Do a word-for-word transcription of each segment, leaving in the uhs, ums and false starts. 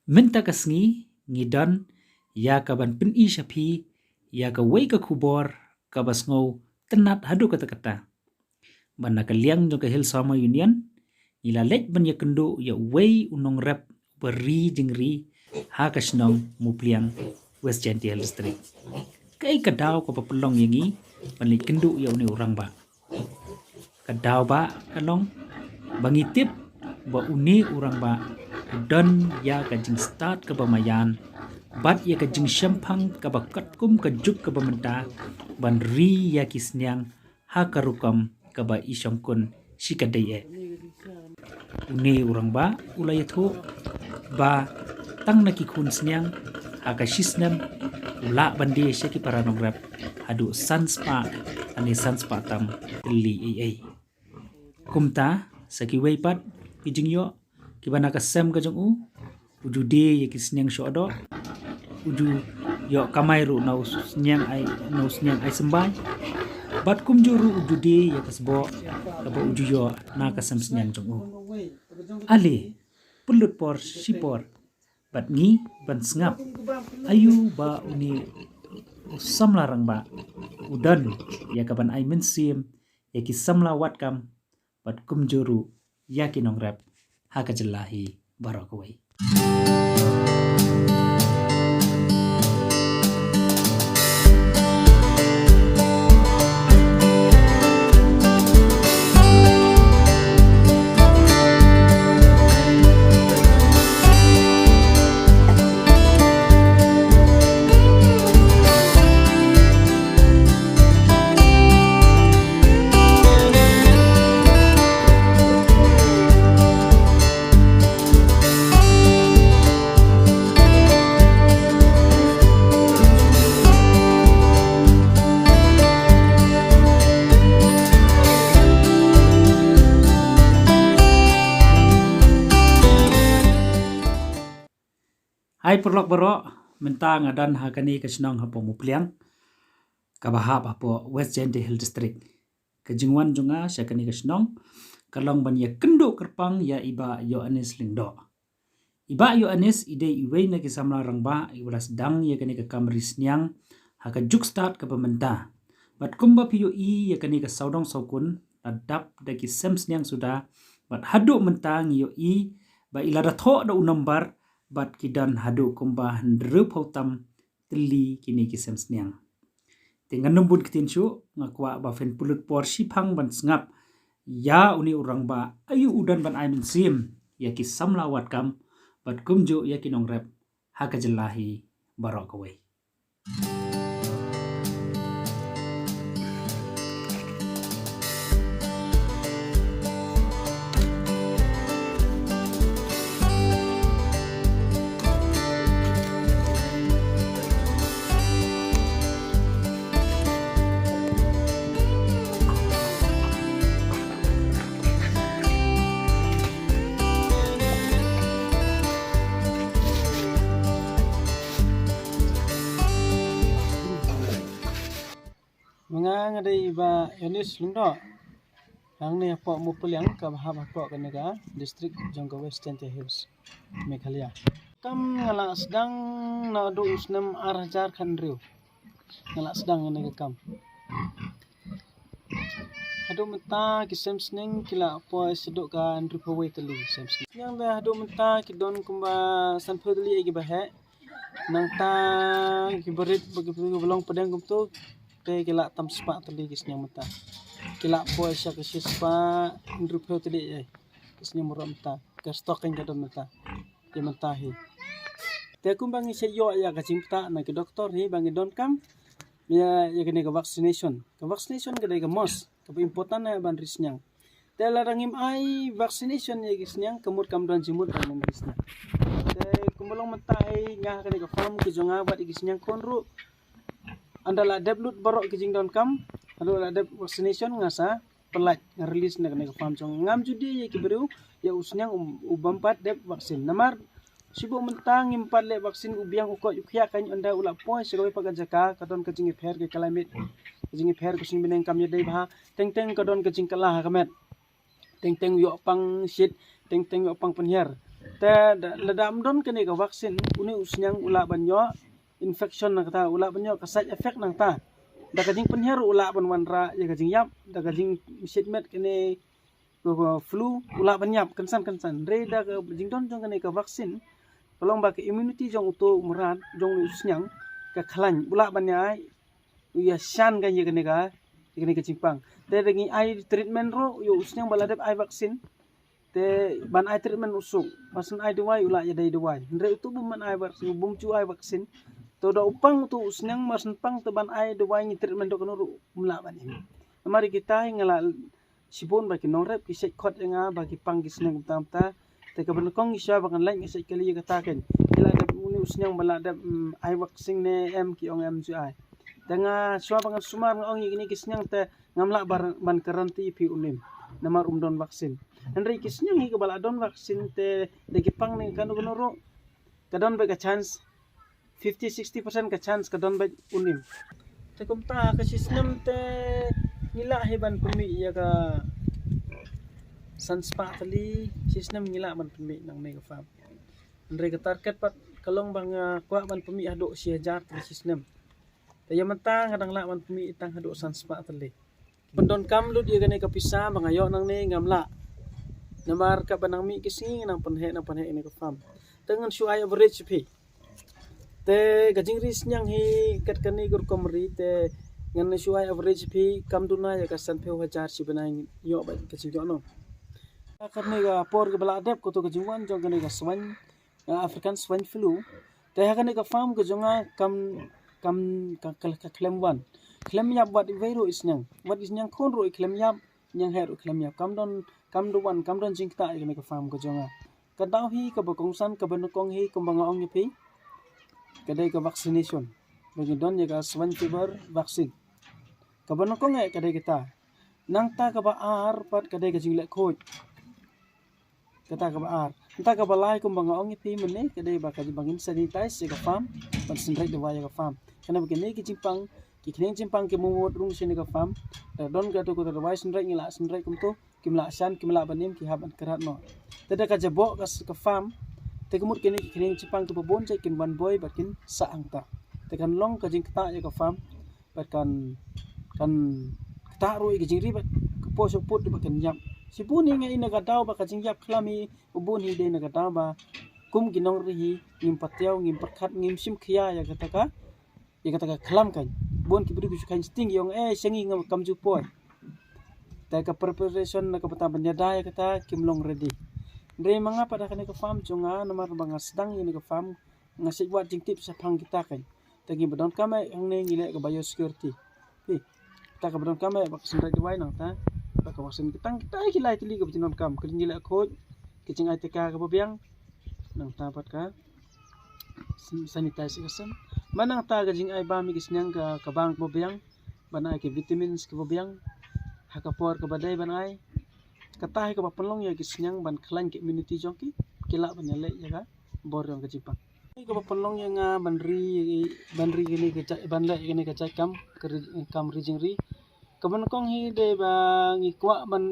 Mynta ka sngi ngi don ïa ka ban pyni sha phi ïa kawei ka khubor kaba sngewtynnat haduh katta katta. Ba na ka liang jong ka Hill Farmer Union ngi la leit ban ïakynduh ïa uwei u nongrep uba ri jingri ha ka shnong Mupliang, West Jaintia Hills District. Kaei ka daw kaba pynlong ïa ngi ban leit kynduh ïa une u rangbah? Ka daw ba ka long ba ngi tip ba une u rangbah u don ïa ka jingstad kaba maïan bad ïa ka jingshemphang kaba katkum ka juk kaba mynta ban ri ïa ki sniang ha ka rukom kaba i shongkun shi ka dei eh. Une u rangbah u la ïathuh ba tang na ki khun sniang ha ka shisnem u lah ban die sha ki para nongrep haduh san spah lane san spah tam tylli ei ei. Kumta sa kiwei pat ki jingïoh kiba na ka sem ka jong u, u ju die ïa ki sniang shoh doh, u ju ïoh kamai ruh na u sniang ai, na u sniang ai symbai. Bad kumjuh ruh u ju die ïa ka sboh kaba u ju ïoh na ka sem sniang jong u. Ale pynlut por shipor bad ngi ban sngap aïu ba une u samla rangbah u don ïa ka ban ai mynsiem ïa ki samla wad kam bad kumjuh ruh ïa ki nongrep ha ka jylla hi baroh kawei. Hai paralok baroh, mynta nga don ha kane ka shnong hapoh Mupliang, kaba hap hapoh West Jaintia Hills District. Ka jingwan jong nga sha kane ka shnong ka long ban ïakynduh kyrpang ïa i Bah Ïoannis Lyngdoh. I Bah Ïoannis i dei iwei na ki samla rangbah iba la sdang ïa kane ka kam ri sniang ha ka juk stad kaba mynta. Bad kumba phi ïohi ïa kane ka sawdong sawkun la dap da ki sem sniang suda, bad haduh mynta ngi ïohi ba i la da thoh da u nambar bad ki don haduh kumba hynriewphew tam tylli kine ki sem sniang. Te ngan ym bun ktien shuh, nga kwah ba phin pynlut por shiphang ban sngap ïa une u rangbah aïu u don ban ai mynsiem ïa ki samla wad kam bad kumjuh ïa ki nongrep ha ka jylla hi baroh kawei. Nga nga dei i Bah Ïoannis Lyngdoh. Hangne hapoh Mupliang kaba hap hapoh kane ka district jong ka West Jaintia Hills, Meghalaya. Kam nga la sdang naduh u snem ar hajar khathynriew. Nga la sdang kane ka kam. Haduh mynta ki sem sniang ki la poi shaduh ka hynriewphew wei tylli ki sem sniang. Sniang ba haduh mynta ki don kumba sanphew tylli kiba heh. Nangta ki barit ba ki, ki ba long pdeng kumto te ki la tam spah tylli ki sniang mynta. Ki la poi sha ka shispah hynriewphew tylli ei. Ki sniang baroh mynta. Ka stock ka don mynta. Ïa mynta hi. Te kumba ngi sa ïoh ïa ka jingpyntip na ki doktor hi ba ngi donkam ïa, ïa kane ka vaccination. Ka vaccination ka dei ka must, kaba important na ban ri sniang. Te lada ngim ai vaccination ïa ki sniang, ka mut kam don jingmut ban ri sniang. Te kumba long mynta hi nga ha kane ka farm ka jong nga bad ïa ki sniang khun ruh. Ynda la dep lut baroh ki jingdonkam, haduh la dep vaccination nga sa pyllait, nga release na kane ka farm jong nga. Ngam ju die ïa ki briew ïa u sniang u, u bym pat dep vaccine. Namar shu bun mynta ngim pat leh vaccine, u biang u koit u khiah, kan ynda u la poi sha kawei pat ka jaka ka don ka jingïapher ka climate, ka jingïapher ka suiñ bneng kam ïadei bha, teng teng ka don ka jingkylla ha ka met. Teng teng u ïoh pang shit, teng teng u ïoh pang pynhiar. Te da, lada ym don kane ka vaccine, une u sniang u lah ban ïoh infection nangta, u lah ban ïoh ka side effect nangta. Da ka jingpynhiar u lah ban wanrah ïa ka jingïap, da ka jingshit met kane ka, ka flu u lah ban ïap kynsan kynsan. Hynrei da ka jingdon jong kane ka vaccine, ka long ba ka immunity jong uto u mrad, jong u sniang, ka khlaiñ, u lah ban ïa, u ïa shan ka ïa kane ka, ïa kane ka jingpang. Te da ngi ai treatment ruh ïa u sniang ba la dep ai vaccine, te ban ai treatment u suk, ba shen ai dawai u lah ïa dei dawai. Hynrei uto bym ban ai vaccine, bym ju ai vaccine, to da u pang uto u sniang, ba shen pang te ban ai dawai ngi treatment da kano ruh um lah ban im. Namar kita hi nga lah shibun ba ki nongrep ki shait khot ïa nga ba ki pang ki sniang kumta kumta. Te kaba nyngkong ngi shuwa ba ngan leit ngi shait kylli ïa kata keiñ. Ki la dep une u sniang ba la dep, mm, ai vaccine ne em, ki ong em ju ai. Te nga shuwa ba ngan sumar nga ong ïa kine ki sniang te ngam lah bar-, ban guarantee ïa phi un im. Namar um don vaccine. Hynrei ki sniang hi kaba la don vaccine te da ki pang ne kano kano ruh, ka don beit ka chance fifty sixty percent ka chance ka don beit un im. Te kumta ka shisnem te ngi lah hi ban pynmih ïa ka san spah tylli shisnem, ngi lah ban pynmih nangne ka farm. Hynrei ka target pat ka long ba nga kwah ban pynmih haduh shi hajar tylli shisnem. Te ïa mynta nga dang lah ban pynmih tang haduh san spah tylli. Pyndonkam lut ïa kane ka pisa ba nga ïoh nangne ngam lah. Namar kaba nang mih ki sngi nang pynheh nang pynheh ïa kane ka farm. Te ngan shu ai average phi. Te ka jingri sniang hi kat kane ka rukom ri te ngan shu ai average phi kam duna ïa ka sanphew hajar shi bnai ïoh bad ka jingïoh nong. Kane ka por kaba la dep kato ka jingwan jong kane ka swine, uh, African swine flu. Te ha kane ka farm ka jong nga kam, kam, ka, ka, ka khlem wan. Khlem ïap wat iwei ruh i sniang. Wat i sniang khun ruh i khlem ïap, sniang heh ruh i khlem ïap. Kam don, kam don wan, kam don jingktah ïa kane ka farm ka jong nga. Ka daw hi kaba kongsan kaba nyngkong hi kumba nga ong ïa phi. Ka dei ka vaccination. Ba ngi don ïa ka swine fever vaccine. Kaba nyngkong eh ka dei kata. Nangta kaba ar pat ka dei ka jingleh khuid. Kata kaba ar. Nangta kaba lai kumba nga ong ïa phi mynne ka dei ba ka ba ngin sanitize ïa ka farm, ban synreit dawai ïa ka farm. Kane ba kine ki jingpang, ki kine jingpang ki mut rung sha ïa ka farm. Da don kato kato dawai synreit ngi lah synreit kumto, kim lah shan, kim lah ban im, ki hap ban kyrhat noh. Te da ka jaboh ka s-, ka farm, te ka mut kine ki kine jingpang kiba bun jait kin wan boi bad kin sah hangta. Te kan long ka jingktah ïa ka farm. Bad kan, kan ktah ruh ïa ka jingri bad ka por shu put bad kan ïap. Shibun hi nga i na ka daw ba ka jingïap khlam hi, u bun hi dei na ka daw ba kum ki nongri hi ngim patiaw, ngim pyrkhat, ngim shim khia ïa kata ka, ïa kata ka khlam kan. Bun ki briew ki shu kheiñ sting ïa ong eh sha ngi ngam kam ju poi. Te ka preparation na ka bynta ban ïada ïa kata kim long ready. Hynrei ma nga pat ha kane ka farm jong nga namar ba nga sdang ïa kane ka farm nga shu wad jingtip shaphang kita kan. Te ngi ba donkam eh hangne ngi leh ka biosecurity. Phi. Ta ka ba donkam eh ba ka synreit dawai nangta. Ba ka vaccine ka tang kita ki lai tylli kaba jingdonkam. Ka jingleh khuid, ka jingai tika kaba biang. Nangta pat ka san-, sanitize ka sem. Ma nangta ka jingai bam ïa ki sniang ka, ka bang kaba biang. Ban ai ki vitamins kiba biang. Ha ka por kaba dei ban ai. Kata hi kaba pynlong ïa ki sniang ban khlaiñ ki immunity jong ki. Ki lah ban ïaleh ïa ka bor jong ka jingpang. Kaba pynlong ïa nga ban ri, ban ri kine ka jait, ban leh kine ka jait kam, ka ri, kam ri jingri. Kaba nyngkong hi dei ba ngi kwah ban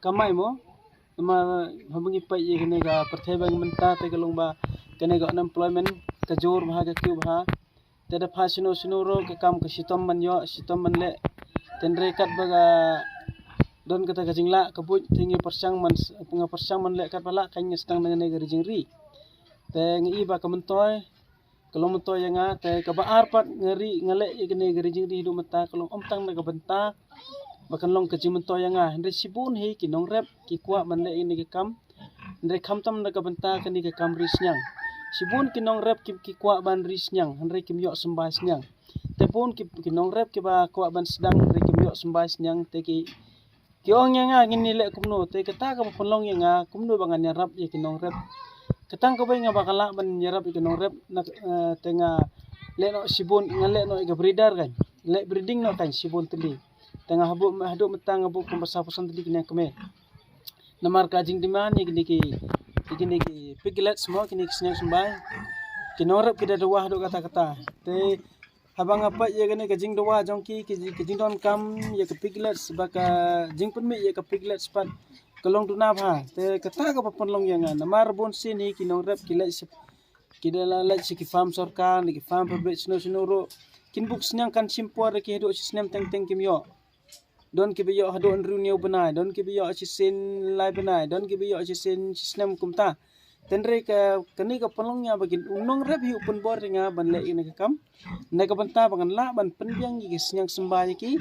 kamai mo. Namar haba ngi peit ïa kane ka pyrthei ba ngi mynta te ka long ba kane ka unemployment ka jur bha, ka kiew bha. Te da pha shano shano ruh ka kam ka shitom ban ïoh, shitom ban leh. Te hynrei katba ka don kata ka jinglah ka buit te ngi pyrshang ban, nga pyrshang ban leh katba lah ka ngi sdang na kane ka ri jingri. Te nga i ba ka myntoi ka long myntoi ïa nga, te kaba ar pat nga ri, nga leh ïa kane ka ri jingri haduh mynta ka long ym tang na ka bynta ba kan long ka jingmyntoi ïa nga. Hynrei shibun hi ki nongrep ki kwah ban leh ïa kane ka kam. Hynrei khamtam na ka bynta kane ka kam ri sniang. Shibun ki nongrep ki, ki kwah ban ri sniang, hynrei kim ïoh symbai sniang. Te bun ki, ki nongrep kiba kwah ban sdang, hynrei kim ïoh symbai sniang, te ki, ki ong ïa nga ngin ïaleh kumno, te kata kaba pynlong ïa nga kumno ba ngan ïarap ïa ki nongrep. Katang kaba nga ba ka lah ban ïarap ïa ki nongrep, na, eh, te nga leh noh shibun, nga leh noh ïa ka breeder kan. Leh breeding noh kan shibun tylli. Te nga haduh, haduh mynta nga buh kumba saw percent tylli ki nongkmie. Namar ka jingdemand ïa kine ki, ïa kine ki piglets mo, kine ki sniang symbai. Ki nongrep ki da dawa haduh katta katta. Te haba nga peit ïa kane ka jingdawa jong ki, ki, ki jingdonkam ïa ka piglets, ba ka jingpynmih ïa ka piglets pat ka long duna bha. Te kata kaba pynlong ïa nga namar bun sien hi ki nongrep ki leit sha, ki da la leit sha ki farm sorkar ne ki farm public shano shano ruh. Kin buk sniang kan shim por da ki haduh shisnem teng teng kim ïoh. Don kiba ïoh haduh hynriew hynñiew bnai, don kiba ïoh shisien lai bnai, don kiba ïoh shisien shisnem kumta. Hynrei ka, kane ka pynlong ïa ba kin u nongrep hi u pynbor ïa nga ban leh ïa kane ka kam na ka bynta ba ngan lah ban pynbiang ïa ki sniang symbai ïa ki.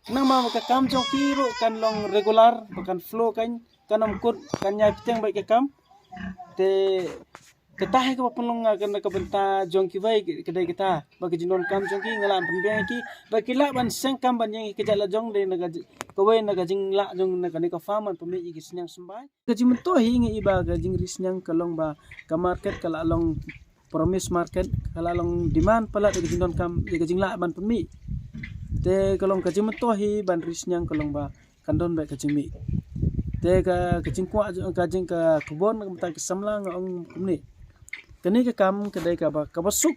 Khnang ba ka kam jong ki ruh kan long regular, ba kan flow, kan, kan ym kut, kan ïai pyrshang bad ka kam. Te kata hi kaba pynlong nga, ka na ka bynta jong kiwei ka dei kata ba ka jingdonkam jong ki nga lah ban pynbiang ïa ki ba ki lah ban seng kam ban ïeng ïa ka jait la jong, dei na ka ji-, kawei na ka jinglah jong na kane ka farm ban pynmih ïa ki sniang symbai. Ka jingmyntoi hi nga i ba ka jingri sniang ka long ba ka market ka la long promise market, ka la long demand palat ïa ka jingdonkam, ïa ka jinglah ban pynmih. Te ka long ka jingmyntoi hi ban ri sniang ka long ba kan don bad ka jingmih. Te ka, ka jingkwah, ka jing, ka khubor na ka bynta ki samla nga ong kumne. Kane ka kam ka dei kaba, kaba suk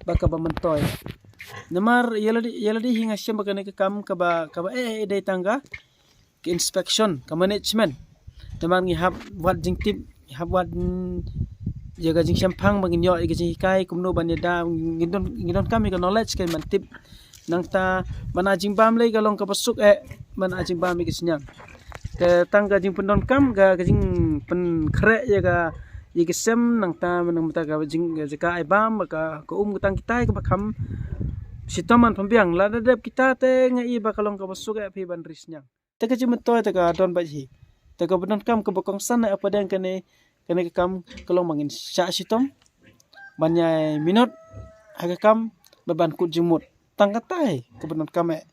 bad kaba myntoi. Namar ïa lade, ïa lade hi nga shem ba kane ka kam kaba, kaba eh, eh dei tang ka, ka inspection, ka management. Namar ngi hap wad jingtip, ngi hap wad, mm, ïa ka jingshemphang ba ngin ïoh ïa ka jinghikai kumno ban ïada, ngi don, ngi donkam ïa ka knowledge ka ban tip. Nangta ban ai jingbam lei ka long kaba suk eh ban ai jingbam ïa ki sniang. Te tang ka jingpyndonkam ka, ka jingpynkhreh ïa ka, ïa ki sem nangta mynta ka jing, ka jaka ai bam ka, ka um ka tang kitai kaba kham shitom ban pynbiang. Lada dep kita te nga i ba ka long kaba suk eh phi ban ri sniang. Te ka jingmyntoi te ka don bad hi. Te kaba donkam kaba kongsan eh hapdeng kane, kane ka kam ka long ba ngin shah shitom ban ïai minot ha ka kam bad ban kut jingmut. Tang kata hi kaba donkam eh.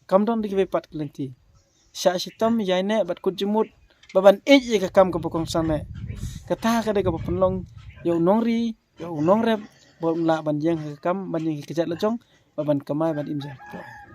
Kam don da kiwei pat ki lynti. Shah shitom, ïai neh bad kut jingmut bad ban ïeit ïa ka kam kaba kongsan eh. Kata ka dei kaba pynlong ïa u nongri, ïa u nongrep ba un lah ban ïeng ha ka kam, ban ïeng ha ka jait la jong bad ban kamai ban im jingpyrkhat.